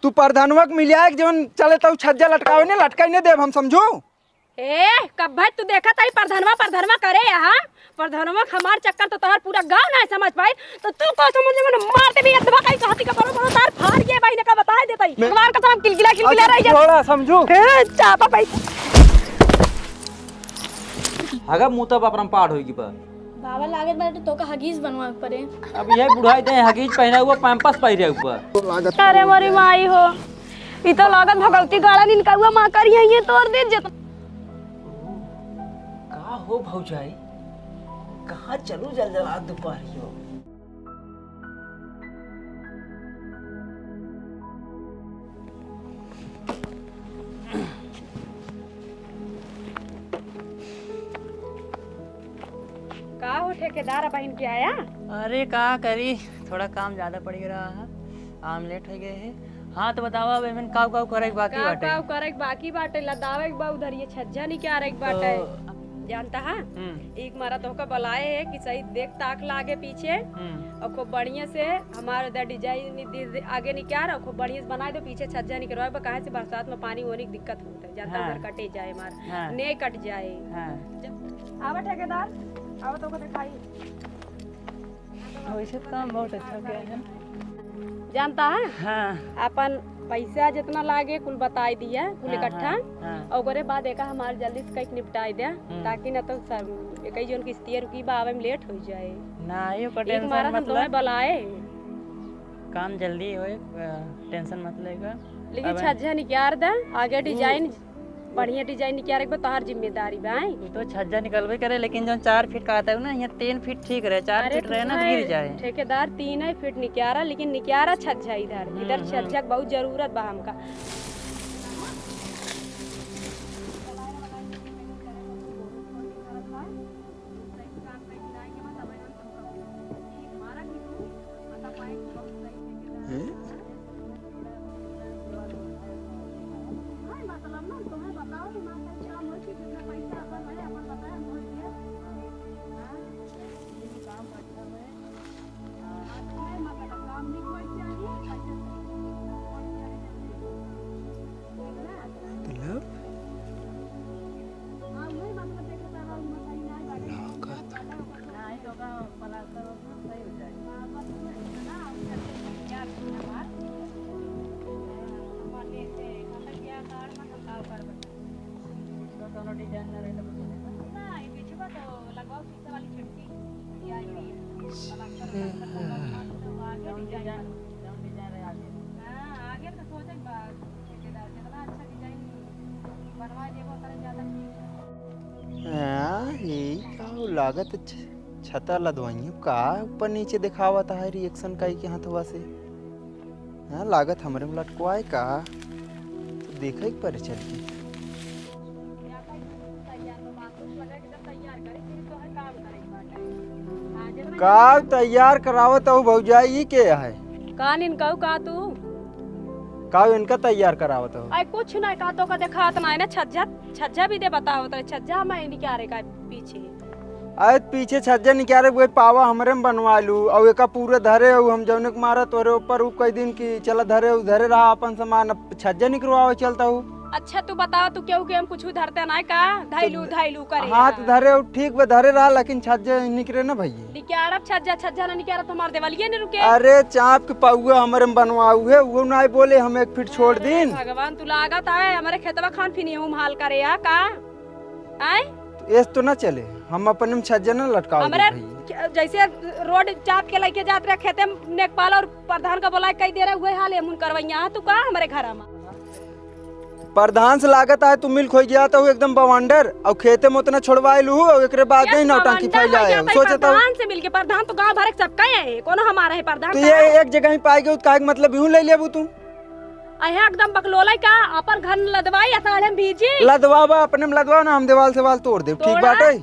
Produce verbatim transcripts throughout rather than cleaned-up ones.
तू परधनवा के मिलिया के जवन चले तउ छज्जा लटकावे ने, लटकाई ने देब हम, समझू? ए, कब भाई तू देखत आई परधनवा, परधनवा करे यहाँ? परधनवा के हमार चक्कर तो तोहर पूरा गाँव ना समझ पाई, तो तू को समझ में मार देबी, अथवा कहीं कहती का बड़ो बड़ो तार फाड़ के बहिने का बताए देतई। मैं अखबार का सब किलकिला, किलकिला अच्छा, रह जा। थोड़ा समझू। ए, चापा भाई। हगा मुँह तब अपरम पाड़ होई की बा। बाबा लागत बाटे तोका हगीज बनवा के पड़े। अब यह बुढ़ाई दे हगीज पहना हुआ, पैम्पस पहिरे हुआ। अरे मोरी माई हो, ई तो लागत भगवती गाड़ा निनकउआ माँ करी है, ये तोड़ दे जत। का हो भौजाई, कहाँ चलू जल जला दुपहरियो? का हो ठेकेदार, अबहिन के आया? अरे का करी, थोड़ा काम ज्यादा पड़ गया रहा है, आम लेट हो गए है। हाँ तो बतावा, अब एमन काव काव करे के बाकी काव बाटे? काव करे के बाकी बाटे, लदावे के बा उधर, ये छज्जा निकारे के बाटे। तो जानता है, हम्म। एक मारा तोहका बलाए है कि सही देख ताक लागे पीछे, हम्म। और खूब बढ़िया से हमार उधर डिजाइन दि-, दि-, आगे निकार और खूब बढ़िया से बनाए दो, पीछे छज्जा निकरवाए बा, काहे से बरसात में पानी होने की दिक्कत होता है, जानता हाँ। उधर कटे जाए हमार, हाँ। ने कट जाए। हाँ। जब, आवा ठेकेदार, आवा तोहका दिखाई। वैसे तो काम बहुत अच्छा किया है। जानता है? हाँ। अपन पैसा जितना लागे कुल बताई दिया, कुल हाँ, इकट्ठा। हाँ, हाँ। और ओकरे बाद एका हमार जल्दी से कइके निपटाई दे, हम्म। ताकि ना तो सब एक ही जौन किस्तिया रुकी बा, आवे में लेट हो जाए। ना, यो का एक टेंशन मारा मत हम ले। दोनों बलाए। काम जल्दी होए, अ, टेंशन मत लेगा। लेकिन अब छज्जा निकार दे, आगे डिजाइन बढ़िया डिजाइन निकारे के बा, तोहार जिम्मेदारी बा, आय? उ तो छज्जा निकलबे करे, लेकिन जौन चार फीट कहत है ना, यहाँ तीन फीट ठीक रहे, चार अरे फीट तू रहे ना, है गिर जाए। ठेकेदार, तीन ही फीट निकारा, लेकिन निकारा छज्जा इधर, हम्म, इधर हम्म। छज्जा के बहुत जरूरत बा हमका। हैं? मतलब? लागत। हाँ, यही का लागत छ-, छता लदवाई का ऊपर नीचे दिखावत है reaction काई के हथवा से। हाँ, लागत हमरे में लटकवाए का, तो देखे के परे चल के। का तैयार करावत हऊ भौजाई, ई के है? का निनकाऊ का तू? का इनका तैयार करावत हऊ? आई कुछ ना, का तोका देखात ना है ना, छज्जा, छज्जा भी दे बतावत रहे, छज्जा मैं निकारे का पीछे। अरे पीछे छज्जा निकारे, वही पावा हमरे में बनवा लू, और एका पूरे धरे हऊ, हम जौने के मारा तोरे ऊपर ऊ कई दिन की चला धरे हऊ, धरे रहा अपन सामान, अब छज्जा निकरवावे चलता हऊ। अच्छा तू बतावा, तू केहू के हम कुछ धरते ना का? धैलू, तो धैलू करे हाँ, है। तो धरे हऊ, ठीक बा, धरे रहा, लेकिन छज्जा निकरे ना भैया। निकालब छज्जा, छज्जा ना निकालब तो हमार देवलिया नहीं रुके। अरे चाप के पौआ हमरे में बनवाऊ है, वो ना बोले हम एक फीट छोड़ अरे दिन। भगवान, तू लागत आए हमरे खेतवा खान फिर हम हाल करे आ का? आए? एस तो ना चले, हम अपने में छज्जा ना लटकाओ हमरे भैया। खे-, जैसे रोड चाप के लेके जात रहे खेते में, नेकपाल और प्रधान का बोला कई दे रहे, वही हाल एमुन करवैया है, तू का हमरे घर में? प्रधान से लागत आए तू मिल खोई गया तो एकदम बवंडर, और खेते में उतना छोड़वाए लू, और एकरे बाद यस, नहीं नौटंकी बवंडर फैलाए हो हो। गया, सोचे तो प्रधान से मिलके, प्रधान तो गांव भर के सबका है, कोनो हमारा है प्रधान तो का? ये एक जगह ही पाई गई, तो काहे के मतलब यूं ले लेबू तू? अहे एकदम बकलोले का, अपन घर न लदवाई, असाढ़े में भीजी। लदवावा, अपने में लदवावा ना, हम देवाल से वाल तोड़ देब, ठीक तोड़ा? बाटे?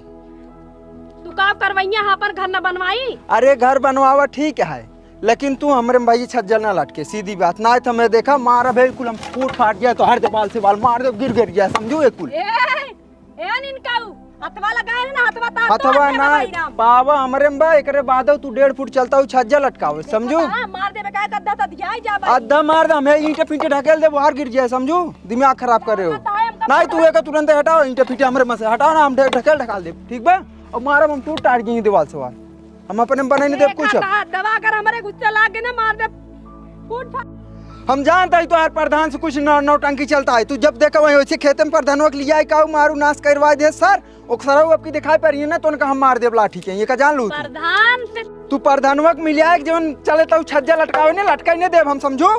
तू का करवैया है, अपन घर न बनवाई? अरे घर बनवावा ठीक है, लेकिन तू हमरे में भाई छज्जल ना लटके, सीधी बात। ना तो मैं देखा मारा बिल्कुल हम फूट फाट गया, तो हर देवाल से वाल मार दे, गिर गिर गया, समझू एक कुल। ए, ए निनकाऊ, हथवा लगाए ना, हथवा तार हथवा तोड़ देबे ना, भाई राम। पावा हमरे में बा, एकरे बादो तू डेढ़ फुट चलता हूँ, छज्जा लटकावे, समझू? हाँ, मार देबे, काहे त अद्धा त दिया ही जाबे। अद्धा मार दे, हमें ईंटे फींटे ढकेल दे, बाहर गिर जाए, समझू? दिमाग खराब करे हो। बताए हमका नहीं, तू पता एका तुरंत हटाओ, ईंटे फींटे हमरे में से हटाओ ना, हम ढे-, ढकेल ढकाल दे, ठीक बा? और मारा हम टूट टाट गई दीवार से बाहर, हम अपने बनाई नहीं देब कुछ। देखा, हथवा अगर हमरे गुस्से लाग गए ना, मार दे, फूट फाट। हम जानता ही तोहार प्रधान से कुछ नौ-, नौटंकी चलता है। तू जब देखा वहीं वैसे खेते में प्रधानवा के लिया का मारू नाश करवा दे सर। ओकसरऊ अब की दिखाई पड़ी है ना, तो उनका हम मार देब लाठी के, ये का जान लू तू? प्रधान से तू प्रधानवा के मिलिया के जवन चले तो छज्जा लटकावे ने, लटकाई ने देब हम, समझू?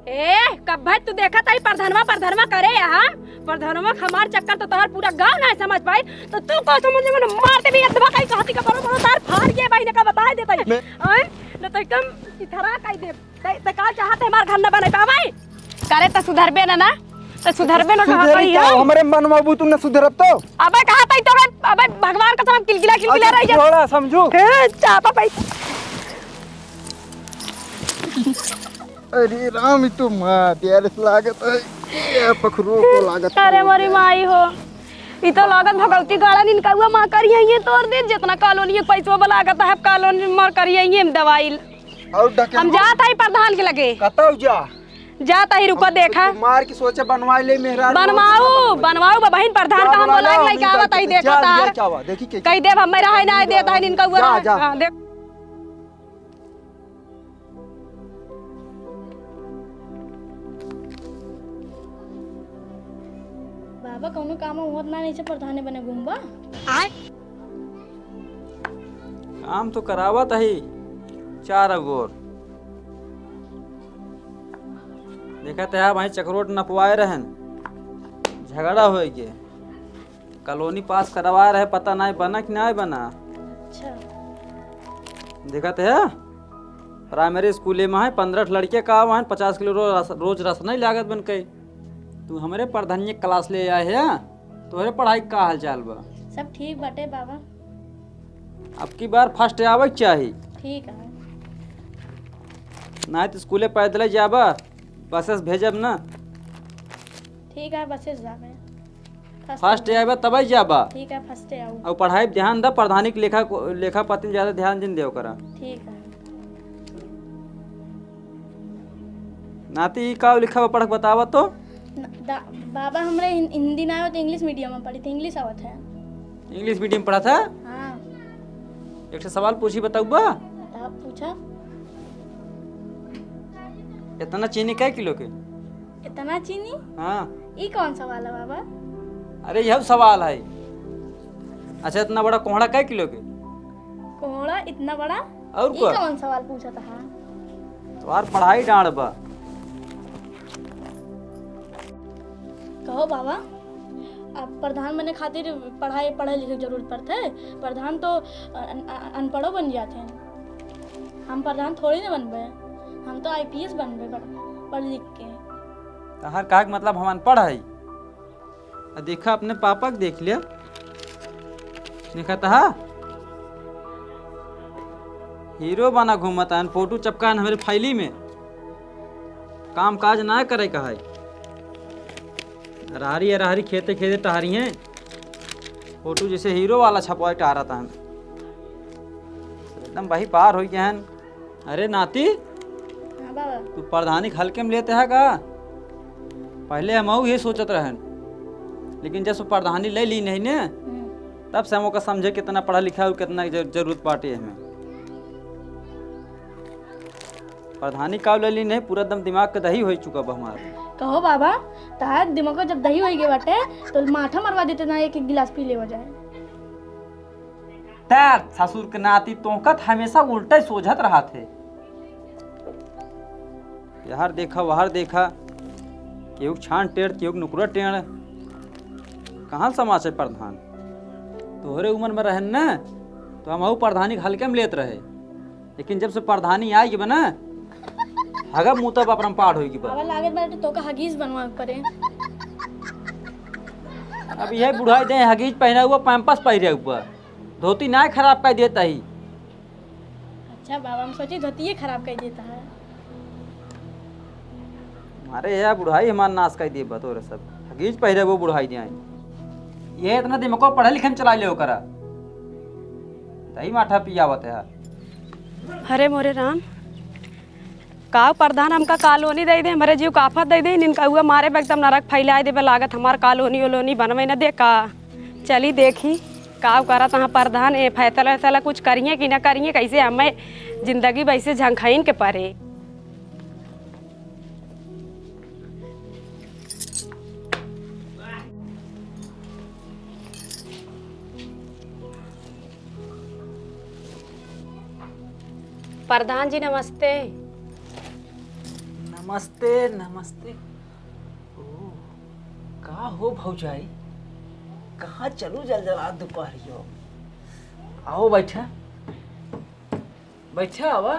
ए, कब भाई तू देखा ताई प्रधानवा, प्रधानवा करे यहाँ? प्रधानवा के हमार चक्कर तो तोहर पूरा गांव ना समझ पाई, तो तू को समझ में मार देबी, अथवा कहीं कहती का बड़ो बड़ो तार फाड़ के भाई ने का बताए देता है। मैं आए, न तो एकदम इथरा कह दे। ते, ते का चाहत है हमार घर न बने पावे? करे त सुधरबे ना, ना? त सुधरबे ना कहा सुधरी कही का? है? हमरे मन में तू न सुधरब तो? अबे कहा तई तो, अबे भगवान का हम किलकिला, किलकिला अरे रही जा। थोड़ा समझू। ए, चापा पाई। अरे राम, ई तो मार यार, लागत है। ये पखरू को लागत अरे है। मोरी माई हो, ई तो लागत भगवती गाड़ा निनकौआ माँ करिया ये तोड़ दे, जितना कॉलोनी के पैसवा बा लागत है, कॉलोनी माँ करिया ये दवाई। और डके हम जात हई प्रधान के लगे। कतौ जा? जात हई, रुको, हम देखा। मार के सोचे बनवाए ले मेहरारू। बनवाऊ, बनवाऊ बा बहिन, प्रधान का हम बोला के लइके आवत हई, देखो तार। कही देब, हम रहे ना देत हई इनका हुआ। जा, जा। हाँ, देख। बाबा, कौनो काम होत ना, नहीं से प्रधाने बने घूमबा? आय। काम तो करावत ही चार गोर। देखत है भाई, चकरोट नपवाए रहन, झगड़ा होए के, कॉलोनी पास करवाए रहे, पता नाहीं बना कि नाहीं बना। अच्छा। देखत है, प्राइमरी स्कूले में है, पन्द्रह ठो लड़के का वहन पचास किलो रोज रस-, रोज रस नहीं लागत बन के। तू हमरे प्रधानिया क्लास ले आए है, तोहरे पढ़ाई का हाल चाल बा? सब ठीक बाटे बाबा। अब की बार फर्स्ट आवे के चाही। ठीक है। नाहीं तो स्कूले पैदल ही जाबा, बसेस भेजब ना। ठीक है, बसेस जाबे। फर्स्ट फर्स्ट आवे। आवे तबै जाबा। ठीक है, फर्स्ट आऊ। और पढ़ाई पे ध्यान दा, प्रधानी के लेखा को, लेखा पति में ज्यादा ध्यान जिन देव करा। ठीक है। नाती, ई का लिखा बा, पढ़ के बतावा तो। न, दा-, बाबा, हमरे हिन-, हिंदी ना आवत, इंग्लिश मीडियम में पढ़ी थी, इंग्लिश आवत है। इंग्लिश मीडियम पढ़ा था? हाँ। एक ठे सवाल पूछी, बताऊ बा? बताओ, पूछा। इतना चीनी कै किलो के? इतना चीनी? हाँ। ई कौन सवाल है बाबा? अरे, यह सवाल है। अच्छा, इतना बड़ा कोहड़ा कै किलो के? कोहड़ा इतना बड़ा? और ई का? कौन सवाल पूछत है? तोहार पढ़ाई डांड़ बा। कहो बाबा, अब प्रधान बने खातिर पढ़ाई, पढ़े लिखे के जरूरत पड़त है। प्रधान तो अन-, अन-, अनपढ़ो बन जात हैं। हम प्रधान थोड़ी ना बनबे, हम तो आईपीएस बनबे पढ़, पढ़ लिख के। तहार कहे के मतलब हम अनपढ़ हई? आ देखा, अपने पापा के देख लिया। देखा तहा, हीरो बना घूमत हन, फोटो चपकान हमरे फाइली में। काम काज ना करे का है। रहरी रहरी खेते खेते टहरी हैं। फोटो जैसे हीरो वाला छपवाए टहरत हन। एकदम बही पार होइ गए हन। अरे नाती, हाँ बाबा। तू प्रधानी के हल्के में लेते है का? पहले हमहू ये सोचत रहन, लेकिन जब से प्रधानी ले ली नहीं ने, हम्म। तब से हम ओका समझे कितना पढ़ा लिखा और कितना जर-, जरूरत बाटे हमें। प्रधानी का ले ली नहीं, पूरा एकदम दिमाग के दही हो चुका बा हमार। कहो बाबा, तार दिमाग जब दही हो गए बाटे, तो माठा मरवा देते ना, एक एक गिलास पी लेवा जाए। तैं ससुर के नाती तोहका त हमेशा उल्टा ही सोझत रहत है। यहर देखा, वहर देखा, केहू छान टेढ़, केहू नुकरा टेढ़। कहाँ समाज है प्रधान? तोहरे उम्र में रहन न, तो हम अहू प्रधानी के हल्के में लेत रहे। लेकिन जब से प्रधानी आई के बा ना, हगा मुँह तब अपरम पाठ होई के बा। अब लागत बाटे तोका हगीज बनवा के पड़े। अब यह बुढ़ाई दे हगीज पहना हुआ, पैम्पस पहिरे हुआ, धोती ना खराब कर देता ही। अच्छा बाबा, हम सोची धोतिये खराब कर देता है। अरे यार, बुढ़ाई हमार नाश कर दिए बा तोरे सब। हगीज पहिरे वो बुढ़ाई दे आई। ये इतना दिमाग पढ़े लिखे में चला ले ओकरा। दही माठा पियावत है। अरे मोरे राम, काव प्रधान हमका कॉलोनी दे दे, हमरे जीव का आफत दे दे, निनकउआ मारे बे एकदम नरक फैलाए देबे, लागत हमार कॉलोनी ओलोनी बनवे न दे का। चली देखी काव करत हाँ प्रधान, ए फैसला वैसला कुछ करिए कि न करिए, कैसे हमें जिंदगी वैसे झंखइन के परे। प्रधान जी नमस्ते। नमस्ते, नमस्ते। ओ, का हो भौजाई, कहाँ चलू जल जला दुपहरियो? आओ बैठा, बैठा आवा।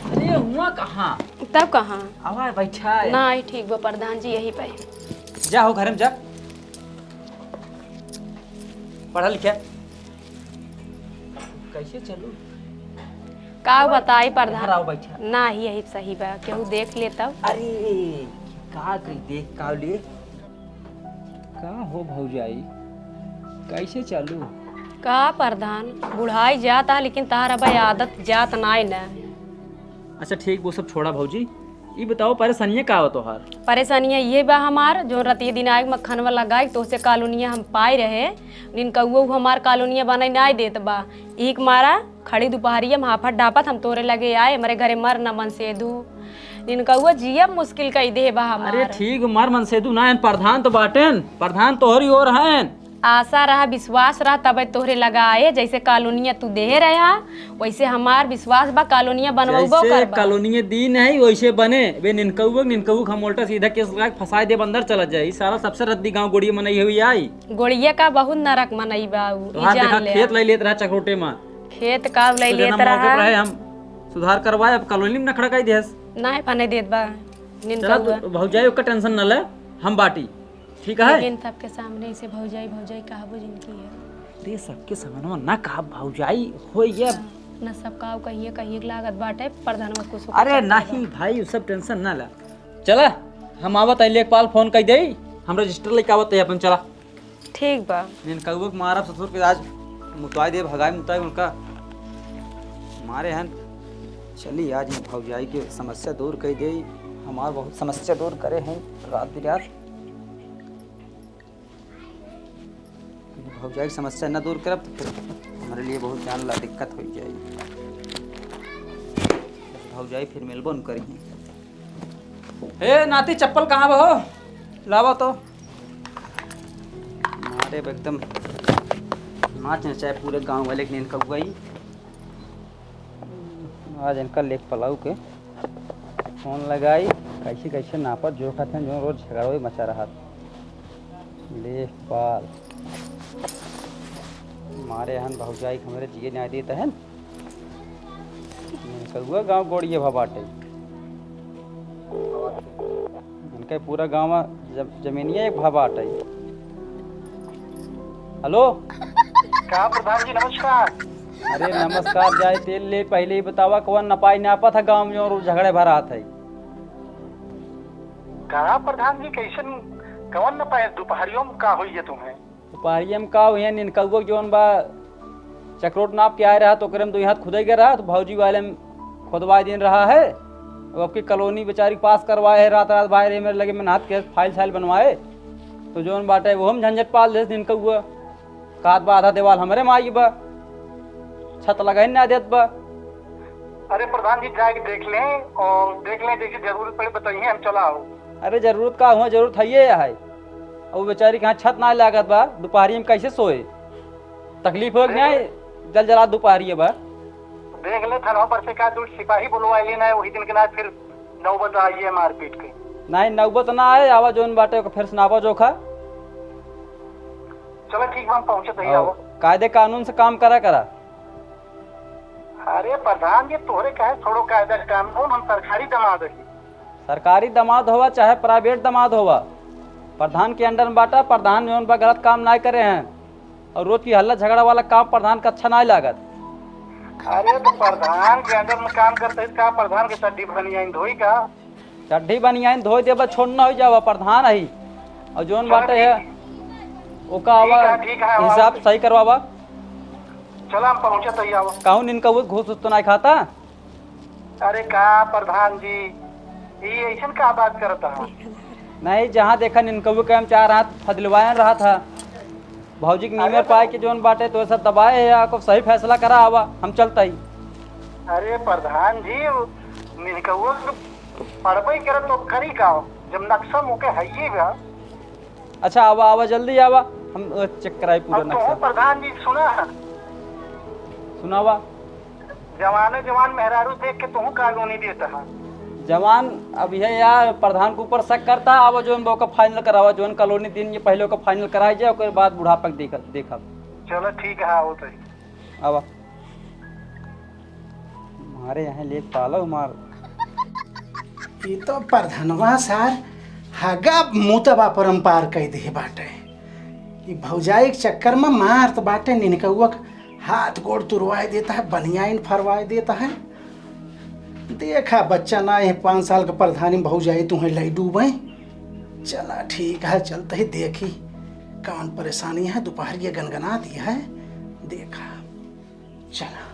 अरे हुआ कहाँ? तब कहाँ? आवा बैठा। ना, ठीक बा प्रधान जी, यही पे। जा हो घर में जा। पढ़ा लिखा। कैसे चलू? का बताई प्रधान? घर आओ बैठा। ना ही यही सही बा, केहू देख ले तब। अरे का कही देख का ले? का हो भौजाई, कैसे चलू? का प्रधान, बुढ़ाई जात है लेकिन तहार अब आदत जात नाय ना। अच्छा ठीक, वो सब छोड़ा भौजी, ई बताओ परेशानियाँ का बा तोहार? परेशानियाँ ये बा हमार, जो रतिये दिन आए मक्खनवा लगाई तोहसे कॉलोनिया हम पाए रहे, निनकउआ हमार कॉलोनिया बनाई नाय देत बा। एक मारा खड़ी दुपहरिया में हाफत डापत हम तोरे लगे आए, हमरे घरे मर न मनसेधु। निनकउआ जियब मुश्किल कई देह बा हमार। अरे ठीक, मर मनसेधु ना, प्रधान तो बाटेन, प्रधान तोहरी ओर हैं। आशा रहा, विश्वास रहा, तबे तोहरे लगा आए। जैसे कॉलोनिया तू देहे रहा, वैसे हमार विश्वास बा, कॉलोनिया बनवाबो जैसे करबा। कॉलोनिया दी नहीं, वैसे बने। बे निनकउआ, निनकउआ हम उल्टा सीधा केस लगा के फंसाए देब, अंदर चला जाए। ई सारा सबसे रद्दी गाँव गोड़िया मनई हुई आई। गोड़िया का बहुत नरक मनई बा उ, ई तोहार जान देखा ले। खेत ले लेत रहा चकरोटे में। खेत का ले तो लेत जना मौके पर रहा। है, हम सुधार करवाए, अब कॉलोनी में नखड़ा कई देस। नाय बने देत बा, चला निनकउआ। तू भौजाई ओकर टेंशन न ले, हम बाटी, ठीक है? लेकिन सबके सामने इसे भौजाई भौजाई कहबो जिनकी है। अरे सबके सामने ना कहा भौजाई हो ये। हाँ, न सब काव कहिए कहिए के लागत बाटे, प्रधानवा कुछ अरे नहीं भाई, उ सब टेंशन ना ला। चला, हम आवत है, लेखपाल फोन कई देई, हम रजिस्टर लेके आवत है अपन, चला। ठीक बा। निनकउआ के मारब ससुर के आज मुतवाई दे, भगाई मुताई उनका। मारे हन। चली आज ई भौजाई के समस्या दूर कई देई। हमार बहुत समस्या दूर करे हैं रात बिरात। भौजाई के समस्या न दूर करब तो फिर हमरे लिए बहुत जान ला दिक्कत हो जाई। भौजाई फिर मिलबो न करी। ए नाती, चप्पल कहाँ बा हो? लावा तो। मारे बा एकदम नाच नचाए पूरे गांव वाले के निनकउआ ई। आज इनका लेखपाल के फोन लगाई, कैसे कैसे नापत जोखत हैं, जो रोज झगड़वे मचा रहत। लेखपाल मारे हन भौजाई के हमरे जिए न्याय देत हन। निनकउआ गाँव गोड़िए भा बाटे। इनके पूरा गाँव में जब-, जमीनिया एक भा बाटे। हेलो। का प्रधान जी, नमस्कार। अरे नमस्कार, जाए तेल ले, पहले ही बतावा कौन नपाई नापत है गाँव में और झगड़े भरात है। का प्रधान जी, कैसन, कौन नपाई? दोपहरियों में का होइए तुम्हें? दोपहरिया में का हुए, निनकउआ के जौन बा चकरोट नाप के आए रहा, तो ओकरे में दो हाथ खुदाई गए रहा, तो भौजी वाले में खुदवाए दिन रहा है। अब आपकी कॉलोनी बेचारी पास करवाए है, रात रात भाई रहे मेरे लगे, मैंने हाथ के फाइल साइल बनवाए, तो जौन बाटे वो हम झंझट पाल देस निनकउआ। कहत बा आधा देवाल हमरे माई बा, छत लगाई ना देत बा। अरे प्रधान जी, जाके देख लें और देख लें, जैसे जरूरत पड़े बताइए, हम चला आओ। अरे जरूरत का हुआ, जरूरत है ये है। अब बेचारी के यहाँ छत ना लागत बा, दोपहरी में कैसे सोए? तकलीफ हो गया है, जल जला दोपहरी बा। देख ले, थाना पर से का दो सिपाही बुलवा लेना है, वही दिन के ना फिर नौबत आई है मारपीट के। नहीं, नौबत ना आए, आवा जोन बाटे ओके फिर सुनावा जोखा। चलो ठीक बा, हम पहुँचत ही, और आवा। कायदे कानून से काम करा करा। अरे प्रधान जी, तोहरे कहे छोड़ो कायदा कानून, हम सरकारी दमाद ही। सरकारी दमाद होवा चाहे प्राइवेट दमाद होवा, प्रधान के अंडर में बाटा। प्रधान जौन बा गलत काम नाय करे हैं और रोज की हल्ला झगड़ा वाला काम प्रधान का अच्छा नाय लागत। अरे तो प्रधान के अंडर में काम करते हैं, का प्रधान के सड्डी भनी आई धोई का? चड्ढी बनियाइन धोइ देबा, छोड़ न होइ जावा, प्रधान अही। और जौन चलो बाटे ठीक। है, ओका आवा, ठीक है, ठीक है, आवा। हिसाब सही करवावा। चला, हम पहुँचत ही, आवा। कहूँ निनकउवा घूस उस तो नाहीं खाता? अरे का प्रधान जी, ई अइसन का बात करत ह? नहीं, जहाँ देखा निनकउवा के हम चार हाथ फदिलवायन रहत ह। भौजी के अरे नीमर तो पाए के जौन बाटे तो सब दबाए है, आपको सही फैसला करा आवा, हम चलत ही। अरे प्रधान जी, निनकउवा के पड़बे करे तो करी का, जब नक्शा मोके हइये बा। अच्छा, आवा, आवा, जल्दी आवा, हम, अ, चेक कराई पूरा अब तो नक्शा। प्रधान जी सुना है। सुनावा। जवाने जवान मेहरारू देख के तुहू कॉलोनी देता है। जवान अब यह यार प्रधान के ऊपर शक करता, आवा जौन बा ओका फाइनल करावा, जौन कॉलोनी दिन ये पहले ओका फाइनल कराई जाए, ओकर बाद बुढ़ापा के देखब, देखब। चलो ठीक है, आओ तो। आवा। मारे यहाँ लेख पालो मार। ई तो प्रधनवा सार हगा मुतबा परम्पार कइ देहे बाटे। ई भौजाई के चक्कर में मारत बाटे, निनकउवा के हाथ गोड़ तुरवाए देता है, बनियाइन फरवाए देता है। देखा बच्चा ना है, पाँच साल के प्रधानी भौजाई तुहें लइ डूबे। चला ठीक है, चलत ही देखी कौन परेशानी है, दुपहरिया गनगनात ही है, देखा। चला।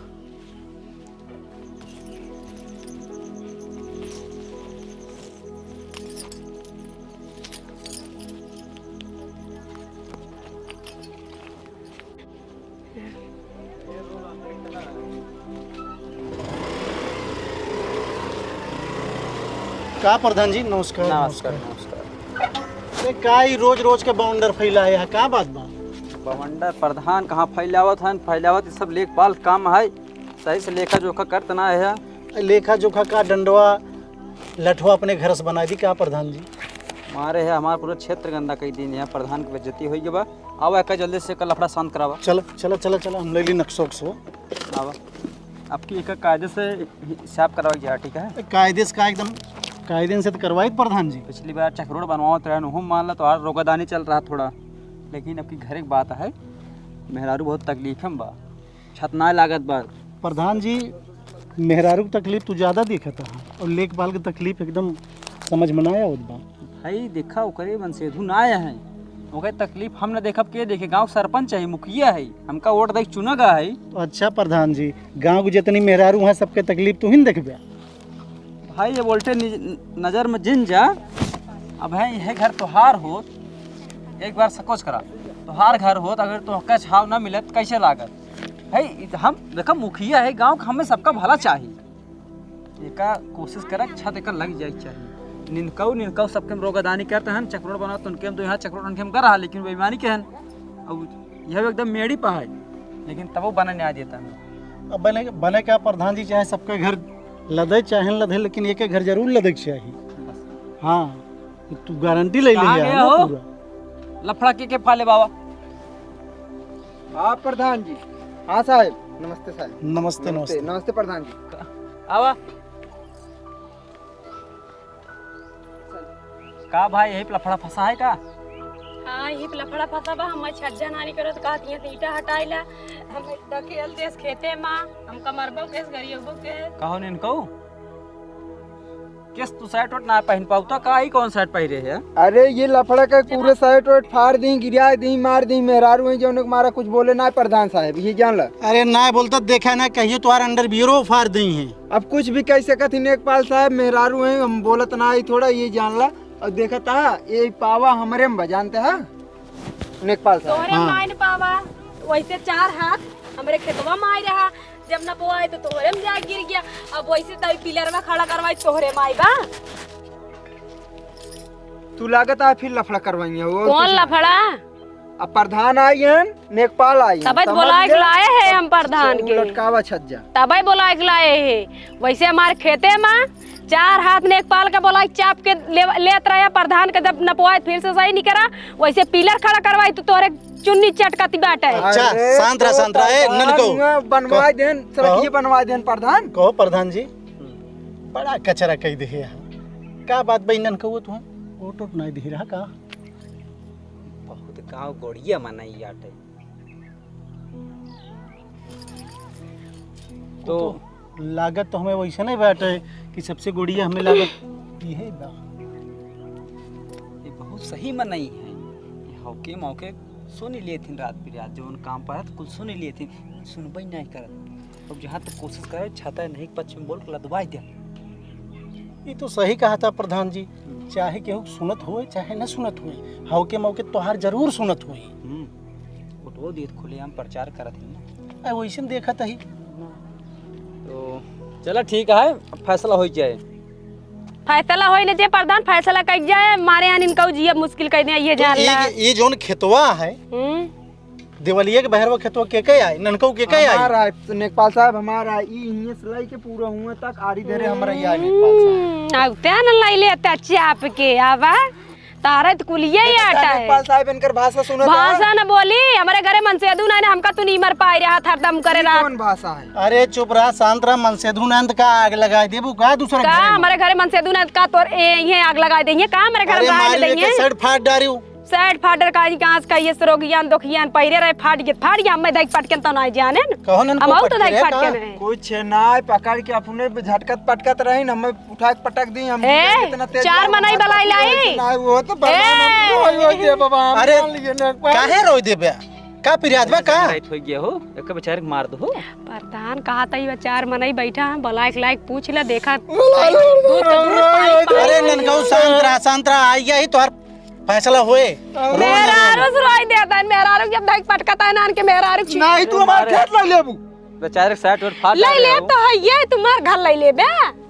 का प्रधान जी, नमस्कार, नमस्कार, नमस्कार। नमस्कार। अरे का ई रोज रोज के बवंडर फैलाए है, का बात बा? बवंडर प्रधान कहाँ फैलावत हन, फैलावत ई सब लेखपाल काम है, सही से लेखा जोखा करत ना है। लेखा जोखा का डंडवा लठवा अपने घर से बनाइ दी का प्रधान जी? मारे है हमार पूरा क्षेत्र गंदा कइ दिन है, प्रधान के बेइज्जती होइ गवा। आवा एका जल्दी से एका लफड़ा शांत करावा। चला, चला, चला, चला, हम लइ ली नक्शा उक्शा। आवा। अब की एका कायदे से हिसाब करावा जाए, ठीक है? कायदे से का एकदम, कायदे से तो करवाई प्रधान जी। पिछली बार चकरोड बनवावत रहे, उहू मान ला तोहार रोगादानी चल रहा थोड़ा, लेकिन अब की घरे के बात है, मेहरारू बहुत तकलीफ में बा, छत ना लागत बा। प्रधान जी, मेहरारू के तकलीफ तू ज्यादा देखत ह और लेखपाल के तकलीफ एकदम समझ में ना आवत बा। भाई देखा, ओकरे मन से धु ना आया है, ओकरे तकलीफ हम न देखब के देखे? गाँव सरपंच है, मुखिया है, हमका वोट दे के चुना गा है। अच्छा प्रधान जी, गाँव के जितनी मेहरारू हैं सबके तकलीफ तू ही न देखबे? भाई ये बोलते निज-, नजर में जिन जा। अब है यह घर तोहार होत, एक बार सकोच करा, तोहार घर होत अगर तोहका छाव ना मिलत कैसे लागत? भाई ई त हम देखा मुखिया है गाँव का, हमें सबका भला चाही। एका कोशिश करा, छत एका लग जाए के चाही। निनकऊ, निनकऊ सबके हम रोगादानी करते हैं, चकरोड बनाओ, तो उनके हम तो यहाँ चकरोड उनके हम कर रहा, लेकिन बेईमानी के हन। अब यह एकदम मेड़ी पा है, लेकिन तबो बना न्याय देता है। अब बने, बने का प्रधान जी, चाहे सबके घर लदे, चाहे न लदे, लेकिन एक एक घर जरूर लदे के चाही। बस। हाँ, तू गारंटी ले कहाँ ले गया ना हो? पूरा। लफड़ा के, के फाले बाबा? हाँ प्रधान जी। हाँ साहेब। नमस्ते साहेब। नमस्ते, नमस्ते, नमस्ते। नमस्ते प्रधान जी। आवा। का भाई, यही पे लफड़ा फंसा है का? हाँ, यही पे लफड़ा फंसा बा। हमार छज्जा नानी करत कहत, यहाँ से ईंटा हटाइला, हम ढकेल देस खेते मा, हमका मरबो केस, गरियबो केस। कहो निनकऊ? केस तू शर्ट वर्ट ना पहन पाऊ तो का ही कौन शर्ट पहिरे है? अरे ये लफड़ा का पूरे शर्ट वर्ट फाड़ दी, गिरा दी, मार दी, मेहरारू है जौन के मारा कुछ बोले ना प्रधान साहब, ये जान ला। अरे ना बोलता देखा ना, कहियो तुम्हारा अंडरवियरो फाड़ दी है। अब कुछ भी कह सकत ही नेकपाल साहब, मेहरारू हैं, हम बोलत ना आई थोड़ा, ये जान ला। और देखत हा, ये पावा हमरे में बा, जानते हा नेकपाल साहब। तोहरे हाँ। मायन पावा, वैसे चार हाथ हमरे खेतवा में आई रहा, जब न बोआए तो तोहरे में जाके गिर गया। अब वैसे तई पिलर में खड़ा करवाई, तोहरे माई बा। तू लागत आ फिर लफड़ा करवाई है, वो कौन कुछ ना। लफड़ा? अब प्रधान आई हन, नेकपाल आई हन। तबे तो समझ बोलाए के ले। लाए हैं हम प्रधान के। लटकावा छत जा। तबे बोलाए के लाए हैं। वैसे हमारे खेते में चार हाथ नेकपाल के बोलाए चाप के ले, लेत रहे प्रधान के, जब नपवाए फिर से सही नहीं करा, वैसे पिलर खड़ा करवाई तो तोरे चुन्नी चटकती बाटे। अच्छा, अरे शांत रहा, तो शांत रहा, ए, प्रधान ननको। हुआ बनवाए कहो। देन, सड़किए कहो। बनवाए देन प्रधान। कहो प्रधान जी, बड़ा कचरा कही दे है। का बात बा ननको, तू वोट वोट नहीं दे रहा का? बहुत गाँव गोड़िया मनई आटे। तो तो लागत तो हमें वैसे नहीं बाटे कि सबसे गोड़िया हमें लागत। इहे बा। ये बहुत सही मनई है। ये हौके मौके सुन लेथिन रात बिरात, जौन काम पड़त कुल सुन लेथिन, सुनबे नहीं करत। अब जहाँ तक कोशिश करे, छाता नहीं पक्ष में बोल के लदवाई दे। ये तो सही कहा था प्रधान जी, चाहे केहू सुनत होए, चाहे न सुनत होए, हौके मौके तोहार जरूर सुनत होए। हम्म, फोटो दिए खुलेआम प्रचार करत ही ना। आ, वैसे में देखत ही। तो चला ठीक है, अब फैसला हो जाए। फैसला होई न जे प्रधान, फैसला कइल जाए, मारे आन इनका जियब मुश्किल कर दे, ये तो जान ये, ला। ये, ये जौन खेतवा है, हम्म। देवलिया के बहरवा खेतवा के के आई, ननकऊ के के आई? हमार आई, लेखपाल साहब, हमार आई, ई हियां से लई के पूरा हुआं तक आरी धरे हमरा ई आई, लेखपाल साहब। हम्म, अब ते न लई ले ते चाप के, आवा। तारा त कुलिया ही ए, आटा है। लेखपाल साहब, इनकर भाषा सुनत है? भाषा न बोली, हमरे घरे मनसेधु नाहीं, हमका तू नीमर पाई रहा, हरदम करे ई रहा। कौन भाषा है? अरे चुप रहा, शांत रहा, मनसेधु नाहीं त का आग लगाई देबू का दूसरे का घरे में? हमरे घरे मनसेधु नाहीं त का तोर ए, इहे आग लगाई देइहे का हमरे घरे अरे में आग मारी लेके देइहे? सड़ फाड़ डारियो। सड़ फाड़ डार का, कहाँ से कहिए से रोगियान, दोखियान, पहिरे रहे, फाट गए, फाट गया, हमें धइक पटकेन तो नाहीं जानेन। कहो नन हम को आऊ तो धइक पटके रहे पटकेन का? है। कुछ नाहीं, पकड़ के अपने झटकत पटकत रही, हमें उठा के पटक दी, हम ए, इतना तेज चार मनई बलाई लाई। ना, वो तो बदनाम ए। हम लोग हो गए, बाबा, हम अरे, जान लिए ना एक बार। काहे रोई देबे? का पिरियाद बा का? राइट हो गया हो, एक बेचारे के मार दो हो। प्रधान कहा था, ये चार मनई बैठा है, बलाइक लाइक पूछ ले, देखा। अरे ननकऊ, शांत रहा, शांत रहा, आई यही तोहर फैसला होए। मेहरारू से रोई देता है, मेहरारू जब धइक पटकता है ना, आन के मेहरारू की नहीं, तू हमार खेत ले लेबू। बेचारे के साइड और फाट लई डाले ले हो। तो है ये तुम्हार घर लई ले बे।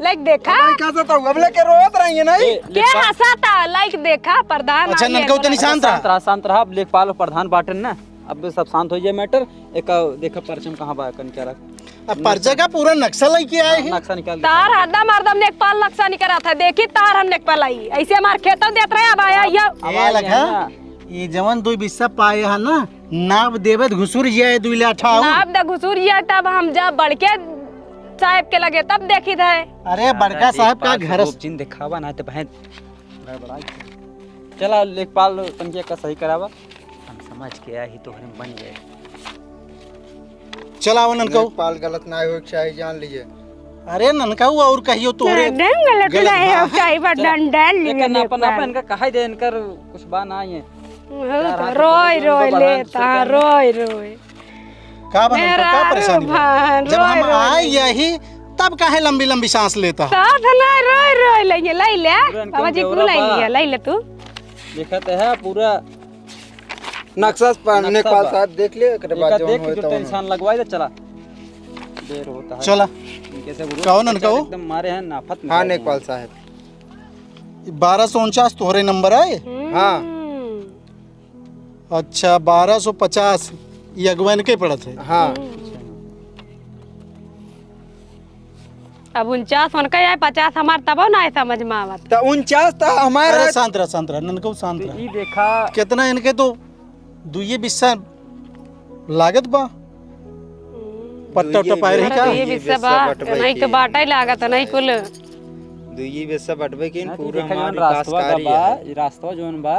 लाइक देखा। अब नहीं कह सकता हूँ, अब लेके रोत रही है नहीं। ए, के लेखपाल हंसा था, लाइक देखा, प्रधान अच्छा, आ गया ननकऊ तनी बोला। शांत रहा। शांत रहा, शांत रहा। अब लेखपाल और प्रधान बाटन ना, अब सब शांत हो जाए मैटर। एक देखा परचम कहाँ बा, कन क्या रख। अब परचा का पूरा नक्शा लेके आए हैं। नक्शा निकाल दे। तार हरदम, हरदम लेखपाल नक्शा निकला था। देखी तार हम लेखपाल आई। ऐसे हमार खेतों देत रहे, अब आया ये। अब ये आया लगा। ना। ये जवन दुई बिस्सा पाए है ना, नाप देबे त घुसुर जाए दुई लाठा आऊ। नाप द घुसुर जाए, तब हम जा बड़के साहेब के लगे, तब देखी थे। अरे बड़का साहेब का घर। जिन दिखावा ना तो बहन। चला लेखपाल तनके का सही करावा। हम समझ के आई ही तोहरे में बन गए। चला वो ननकऊ। लेखपाल गलत ना हो चाहे जान लिए। अरे ननकऊ और कहियो तोहरे डन गलत गलत नहीं बा। हो चाहे बा चला। डन डन लिए एक नापन, नापन लेखपाल। इनका कहा दे, इनकर कुछ बा ना ये। बहुत यार, हाथ रोय, पकड़ के रोय उनको बहान लेता, से रोय, रोय। का बा ननकऊ, का मेहरारू परेशानी बा? बहन, जब रोय, हम रोय आए लेंगे। यही, तब काहे लंबी लंबी सांस लेता है? साथ ना रोय, रोय लेंगे, ले ले। पूरा इनके बाबा जी, तू बेवरा ले बा। लिया, ले ले तू। देखत है पूरा नक्शा पर नक्शा लेखपाल बा। साहब देख ले, एकरे बाद एक जौन देख होए जो तौन। टेंशन लगवाई दे, चला। देर होता है। चला। इनके से गुरु कहो ननकऊ। एकदम मारे हैं नाफत में हाँ, है। लेखपाल साहब। बारह सौ उनचास तोहरे नंबर आए? हम्म। हाँ। अच्छा, बारह सौ पचास ये अगुवन के पड़त है। हाँ। अब उनचास उनका है, पचास हमार, तबो ना है समझ में आवत। त उनचास त हमार अरे है। शांत रह, शांत रह, ननकऊ शांत तो रह। ई देखा। कितना इनके तो दुइये बिस्सा लागत बा। पट्टा दुइये उट्टा पाए रही बिस्सा, का? दुइये बिस्सा बा, बटबे नहीं तो के। बाटा ही लागत, नहीं कुल। दुइये बिस्सा बटबे के, ना, तू पूरा देखा हमार जौन विकास रास्तवा का कार्य बा, है। ई रास्तवा जौन बा,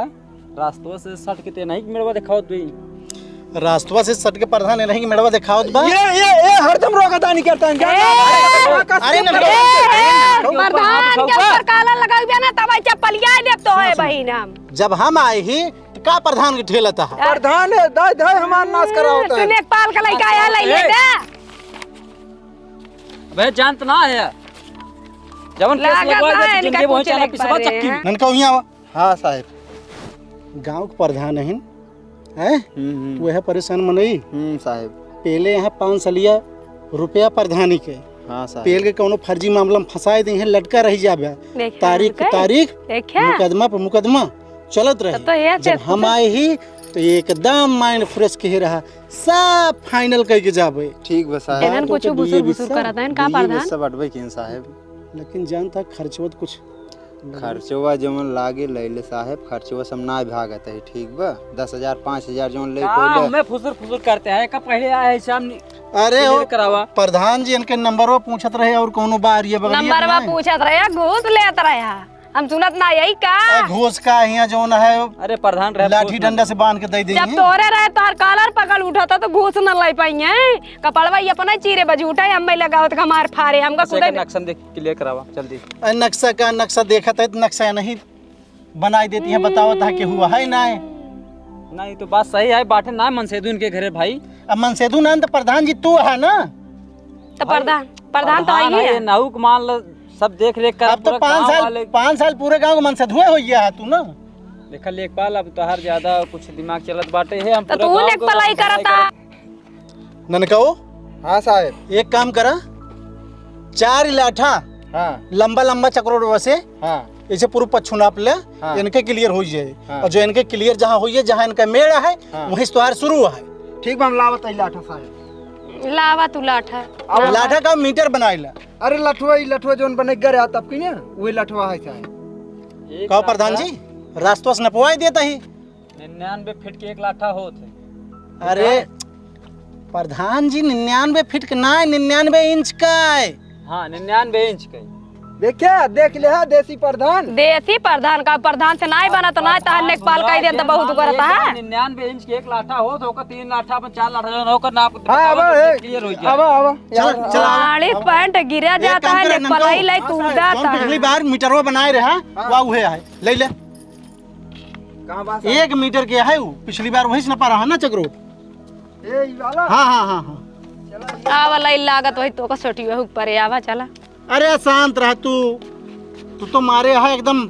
रास्तवा से सट के ते नहीं मेड़वा देखावत बे। रास्तवा से सट के प्रधान नहीं मेड़वा देखावत बा। ये, ये, ये हरदम रोका तानी करता है। ए, अरे ना, ए, प्रधान के ऊपर काला लगाई बे ना, तब चप्पलिया देब तो है बहिन हम। जब हम आए ही, तो का प्रधान के ठेलत है? प्रधान है, दाई, दाई हमार नाश करावत है। तू लेखपाल का लइका आया, लइ ले ए। दे। अबे जानत ना है। जवन केस लागत लगवा दे, है, इनका जिंदगी बहुत कुछ चाला लेके पिसवा पड़े चक्की में। हैं। ननका हुई आवा। हाँ साहेब। गाँव के प्रधान है, हैं? हम्म, हम्म। वह परेशान मनई। हम्म, साहेब। पहले यहाँ पाँच सलिया रुपया प्रधानी के। हाँ, साहेब। पहले के कौनो फर्जी मामला में फंसाए दे हैं, लटका रह जाबे। देखे तारीख पे उनके? तारीख, देखे? मुकदमा पे मुकदमा चलत रहे। तो, तो ये जब देखो हम तो। आए ही, तो एकदम mind fresh कहे रहा, सब final कह के जाबे। ठीक बा, साहेब। एनन बात कुछ होके बुसुर दुइये बुसुर बिस्सा, करत हैं, का दुइये प्रधान? बिस्सा बटबे किन, साहेब। लेकिन जानता खर्चवा तो कुछ खर्चवा जवन लागे लैले साहेब, खर्चवा सब ना भागत है, ठीक बा? दस हजार, पाँच हजार जवन ले का पहिले। हमें फुसुर फुसुर करते हैं, का पहले आए शाम नि-, अरे clear ओ, करावा। प्रधान जी इनके नंबरवा पूछत रहे और कौनो बा ये बगलिया नंबरवा नहीं? पूछत रहे, घूस लेत रहे। हम सुनत ना यही का? ए, घूस का हियाँ जौन है, अरे प्रधान रहे, लाठी घूस ना डंडा दे। से बांध के दे देंगे। जब तोरे रहे तोहर कॉलर पकड़ उठा था तो घूस न लाई पाई है। कपड़वा ये अपना चीरे बजूटा है, हम लगावत का मार फारे, हमका बस कूदे एकर दे। नक्शा देख, क्लियर करावा जल्दी। ए, नक्शा का, नक्शा देखत है तो नक्शा नहीं बनाई देती है, बतावत है कि हुआ है ना है। नहीं तो बात सही है, बाटे ना मनसेदुन के घरे भाई। अब मनसेदुन है तो प्रधान जी तू है ना? तो भाई, प्रधान, प्रधान तो प्रधान आई है, है। ये नाहू के मान लो, सब देख रेख कर अब तो पूरा पाँच गाँव साल, वाले। पाँच साल पूरे गाँव के मनसेधुए हो गया है तू ना। देखा लेखपाल, अब तोहार ज्यादा कुछ दिमाग चलत बाटे है, हम तो पूरा तू गाँव के लेखपाल आई मनसेधुए करता। करत। ननकाओ, हाँ साहब। एक काम करा, चार लाठा हाँ। लंबा लंबा चक्रोट वसे, हाँ। इसे पूर्व पच्छू नाप ले, हाँ। इनके क्लियर हो जाए। हाँ। और जो इनके क्लियर जहाँ होइए, जहाँ इनका मेड़ है, हाँ। वहीं से तोहार शुरू है। ठीक बा, हम लावत है लाठा साहब। लावा तू लाठा। अब लाठा का मीटर बनाए ला। अरे लठवा, ई लठवा जौन बने गर आ तब की ना, वही लठवा है साहब। एक कहो लाठा। प्रधान जी, रास्तवा से नपवाए देता ही। निन्यानवे फीट के एक लाठा होत है। अरे प्रधान जी, निन्यानवे फीट के ना है, निन्यानवे इंच का है। हाँ, निन्यानवे इंच का है। देखिए, देख ले हा देसी प्रधान। देसी प्रधान का, प्रधान से नाई बना तो ना, तहार लेखपाल कह देन तो बहुत करता है। निन्यानवे इंच के एक लाठा होत, ओकर तीन लाठा पर चार लाठा जौन ओकर नाप हाँ, अब, ए, क्लियर हो गया। अब, अब, चल, यार, चल, अब। साड़ी पैंट गिरा एक जाता काम है, करे, लेखपाल ननकाऊ, ही लाई कूदा जौन था। पिछली बार मीटरवा बनाए रहा, हाँ। वह उहे है, ले ले। कहाँ बा साहब? एक मीटर के है वो, पिछली बार वही से नपा रहा ना चक्रोट। ए, ई वाला? हाँ, हाँ, हाँ, हाँ। चला, ये आवा लाई लागत वही तो का सोटी वही ऊपर है, आवा चला। अरे शांत रह तू, तू तो मारे है एकदम।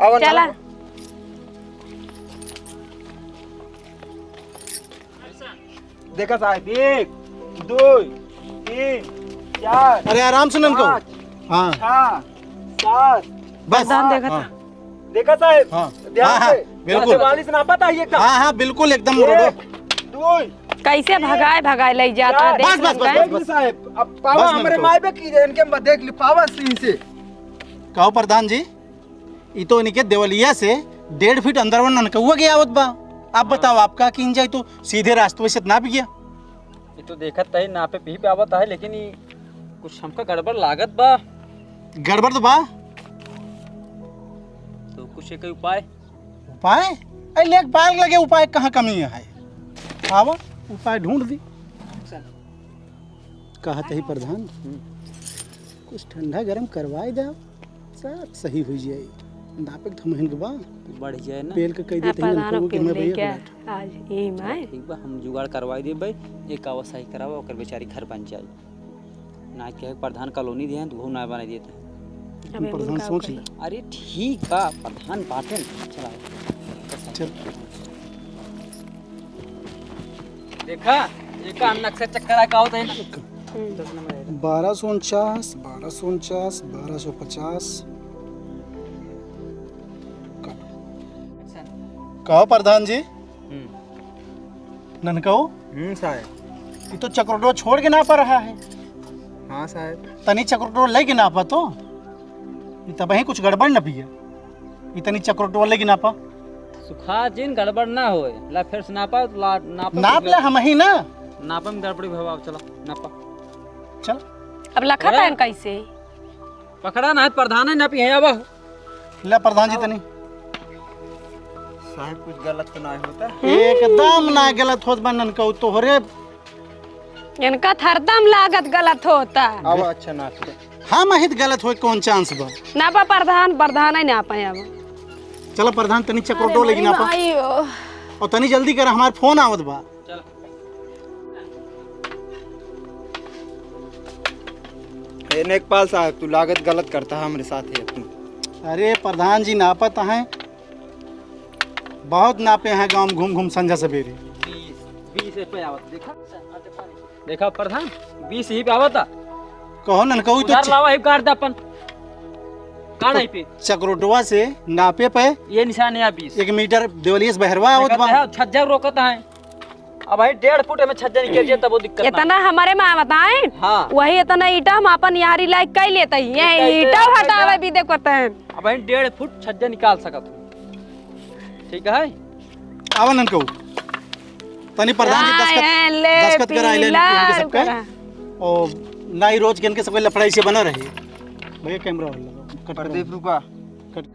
आवा चला। ना। देखा साहब, एक, दो, तीन, चार, अरे आराम से ननकाऊ। पाँच, हाँ। छः, सात, बस। प्रधान देखा हाँ। था। देखा साहब, हाँ। ध्यान हाँ, हाँ, से। बिल्कुल। जैसे वाली से नापा था ये का? हाँ, हाँ, बिल्कुल एकदम एक, बरोबर। दो, कैसे भगाए भगाए ले जाता हाँ। देख बस, बस, बस, बस, बस। साहब, अब पावा बस हमरे ननकाऊ। माई बे की इनके हम देख ली पावा सीन से। कहो प्रधान जी, ई तो इनके देवलिया से डेढ़ फीट अंदर वन ननकौआ के आवत बा। आप हाँ। बताओ, आप का कीन जाए तो सीधे रास्ते से ना भी गया। ये तो देखत है, नापे पी पे आवत है, लेकिन ये कुछ हमका गड़बड़ लागत बा। गड़बड़ तो बा। तो कुछ एक उपाय? उपाय? अरे लेखपाल लगे उपाय कहाँ कमी है? आवा, उपाय ढूंढ दी। कहत ही प्रधान, हम्म। कुछ ठंडा गरम करवाए दे, सब सही हुई जाए। नापे के तो हमहिन के बा। बढ़ जाए ना। पेल के कह देते हैं, प्रधान ननकऊ के हमें भैया क्या? आज यही माय। ठीक बा, हम जुगाड़ करवाई देब भाई। एक आवा सही करावा, ओकर बेचारी घर बन जाए। ना के प्रधान कॉलोनी दिए हैं, तो वो ना बनाई देते हैं। अब प्रधान उनका सोच कही। ले। अरे ठीक बा, प्रधान बाटे ना। चला। चल। देखा, ये का नक्शा चक्कर आ का होता है ना? हम्म। बारह सौ उनचास, बारह सौ उनचास, बारह सौ पचास। कहो प्रधान जी। हम्म। ननकऊ? हम्म, साहब। ये तो चक्रोटो छोड़ के नापा रहा है। हाँ, साहब। तनी चक्रोटो लेके नापा तो। ये तबही कुछ गड़बड़ न पिया। ये तनी चक्रोटो लेके नापा। सुखा जिन गड़बड़ ना होए। ला फिर से नापा, ला, नापा नाप कुछ ले हम ही ना। नापा में गड़बड़ी भवा, चला, नापा। चल। अब लखा अरे। तान कैसे? पकड़ा ना, प्रधान है, नापी है, अब। ले प्रधान जी तनी। साहब, कुछ गलत तो ना होता? एकदम ना गलत होत बा ननकऊ, तोहरे इनका तो हरदम लागत गलत होता। अब अच्छा ना होता। हम हित गलत होए कौन चांस बा? ना बा प्रधान, प्रधान ही ना पाए अब। चला प्रधान, तनी चक्रोटो अरे लेके ना पा। भाई ओ। और तनी जल्दी कर, हमार फोन आवत बा। चल। ए लेखपाल साहब, तू लागत गलत करता है हमरे साथ ही अपनी। अरे प्रधान जी, नापत हैं, बहुत नापे हैं गांव में घूम घूम संझा सवेरे। बीस, बीस पे आवत, देखा? देखा प्रधान, बीस ही पे आवता। कहो ननकऊ तो उधार च- लावा ही काट दे अपन। काट तो ही पे। चक्रोटवा से नापे पे ये निशान है बीस। एक मीटर देवलिया से बहरवा आवत देखा बा। है, छज्जा रोकत है। अब भाई डेढ़ फुट में छज्जा निकल जाए तब वो दिक्कत ना। इतना हमारे में आवत है। हाँ। वही इतना ईटा हम अपन यारी लायक कई लेते हैं। ये ईटा हटावे भी देखते हैं। अब भाई डेढ़ फुट छज्जा निकाल सकत हो। ठीक है? आवा ननकऊ। तनी प्रधान जी दस्तखत, हाँ, ले दस्तखत करा ले पीला इनके सबके। करा। और नाई रोज के इनके सबके लफड़ाई से बना रही। भैया, कैमरा वाला लगाओ, कट करो। प्रदीप, रुका। कट।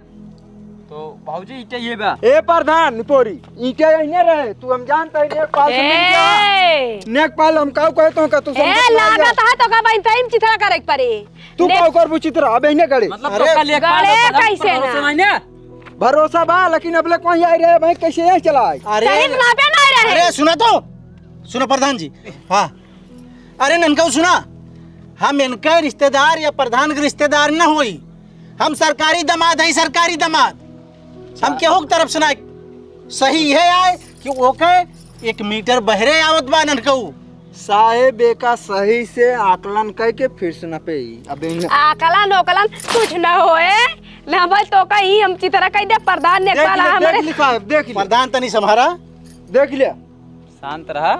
तो भौजी, ईंटे ये बा। ए प्रधान, निपोरी, ईंटे यही रहे। तू हम जानता है, नेकपाल से मिल गया। ए! नेकपाल, हम काऊ कहे तो का तू ए, समझत नहीं है। लागत है तो का बहिन तइम चिथरा करे के पड़ी। तू ने- काऊ करबू चिथरा, अब इन्हें गड़े। मतलब अरे, तो कल एक गड़े बार कैसे भरोसा ना? नहीं ने? भरोसा बा, लेकिन अबले कोई आई रहे भाई, कैसे यही चला आई? अरे, सही नापे नहीं रहे। अरे, सुना तो, सुनो प्रधान जी। हाँ, अरे ननकऊ सुना, हम इनका रिश्तेदार या प्रधान के रिश्तेदार न होई। हम सरकारी दामाद है, सरकारी दामाद। हम केहू के तरफ से ना। सही है आए कि ओके एक मीटर बहरे आवत बा ननकऊ। साहेब, एका सही से आकलन कइके फिर से न पे ई। अब इन्हें आकलन ओकलन कुछ न होए। ना भाई, तो का ई हम चिथरा कह दे, प्रधान ने देख काला ले, हमरे देख ले साहेब, देख ले। प्रधान तनी सम्हारा। देख ले। शांत रहा,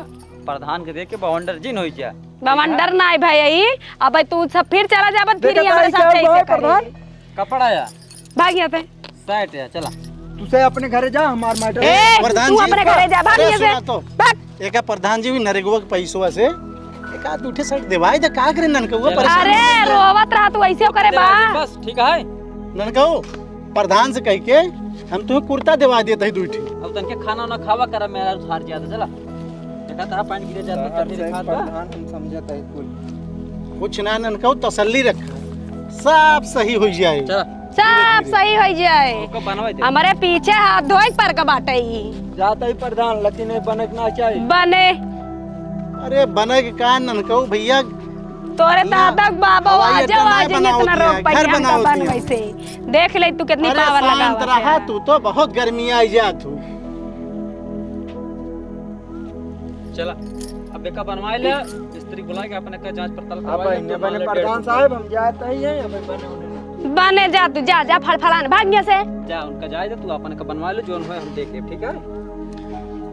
प्रधान के देख के बवंडर जिन होई जा। बवंडर ना है भाई, ई अब तू सब फिर चला जाबत, फिर देखा ये हमारे ताई, साथ क्या ऐसे हुआ है, करे। प्रधान? कपड़ा या? भाग यहाँ से। सेट है, चला। तू से अपने घरे जा, हमार मैटर ए, प्रधान तू जी, अपने घरे जा, भाग अरे यहाँ से। सुना तो। भाग। एका प्रधान जी भी नरेगवा के पैसवा से एक आध दू ठे सेट देवाई दे, का करे ननकउआ चला। परेशान अरे, हो गया। रोवत रहा तू, ऐसे करे बा। बस, ठीक है। ननकऊ, प्रधान से कह के हम तुम्हें कुर्ता देवा देते हैं दू ठे। अब तनके खाना ना खावा करा, मेरा उधार ज्यादा चला। देखा था पानी गिरे जाता, साहब, चटनी सही दिखा था। प्रधान हम समझत है कुल। कुछ ना ननकऊ, तसल्ली रख, सब सही हो जाए। चला। सब सही हो जाए। ओके, बनवा दे। हमारे पीछे हाथ धोए पर का बाटे ई। जाता ही प्रधान, लेकिन ये बने के ना चाहिए। बने। अरे बने के का ननकऊ भैया, तोरे ना, दादा के बाबा हवाई आज अड्डा आज ना इतना बनावत रोक है, पाई घर हमका बनावत बनवे है। से। देख ले तू कितनी अरे पावर शांत लगावत रहा, है। तू तो बहुत गर्मी आई जा तू। चला, अब एका बनवाए ले, मिस्त्री बुला के अपने का जांच पड़ताल अब करवाए ले, इन्हें तो मान बने ले प्रधान डेढ़ सौ साहब, हम जाते ही हैं, अब बने उन्हें। बने जा तू, जा, जा फड़फड़ान, भाग यहाँ से। जा, उनका जाए दे, तू अपन का बनवा ले, जोन होए हम देख लेब, ठीक है?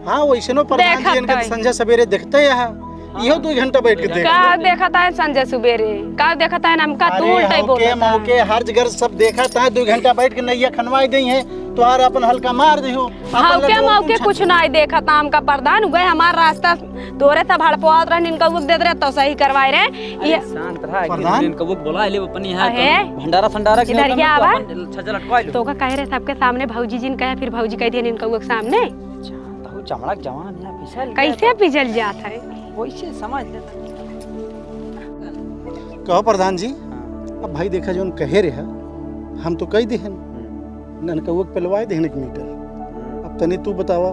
हाँ, वैसे नो प्रधान जी, देखत इनके तो है। संझा सवेरे देखते ही है, इहो दू घंटा बैठ के देख। का देखत है संझा सुबेरे? का देखत है हमका? तू अरे, उल्टा ही हौके बोलत है। मौके हर जगह सब देखत है, दू घंटा बैठ के नैया खनवाई देई है, तो आर अपन हल्का मार दिहो। हौके मौके कुछ नाई देखत, हमका प्रधान गए हमार रास्ता तोरे सब हड़पवात रहन, इनका उक देत रहे तो सही करवाए रहे। अरे ये शांत रहा, प्रधान? इनका उक बोला ले अपनी यहाँ अहे। तो भंडारा संडारा के इधर होता क्या ना, तो आवा? अपन छज्जा लटकवा लो। तो का कहे रहे सबके सामने भौजी जिन कहे, फिर भौजी कह दिया इनका उक सामने। शांत हो, चमड़ा जवान है, पिसल गया कैसे तो। पिसल जात है? वैसे समझ लेता। कहो प्रधान जी, हाँ। अब भाई देखा जौन कहे रहे, हम तो कह देहन। हम्म। ननकउआ के पेलवाए देहन एक मीटर। हम्म। अब तनी तू बतावा।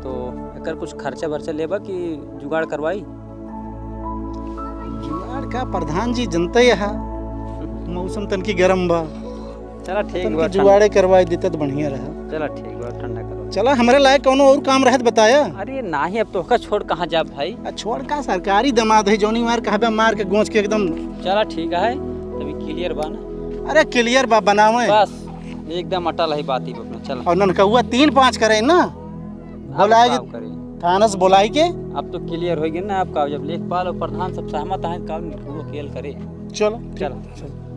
तो एकर कुछ खर्चा बर्चा लेबा कि जुगाड़ करवाई? जुगाड़ का प्रधान जी, जनते यहाँ मौसम तनकी गरम बा। चला ठीक तनकी बा, ठंड- जुगाड़े करवाई देते तो बढ़िया रहा। चला ठीक बा, ठंडा करो। चला, हमरे लायक कौनो और काम रहत बताया। अरे नाही, अब तोहका छोड़ कहाँ जाब भाई? आ, छोड़ का, सरकारी दामाद है, जौनी मार कहबे मार के गोंच के एकदम। चला ठीक है, तभी clear बा ना? अरे clear बा, बनावे। बस, एकदम अटल है बात ही अपना, चला। और ननकउआ तीन पाँच करे ना, अब बोलाए का के, करे? थाना से बोलाई के। अब तो clear हो गया ना, अब का, जब लेखपाल और प्रधान सब सहमत हैं, का वो खेल करे। चलो, ठीक। चलो। चलो।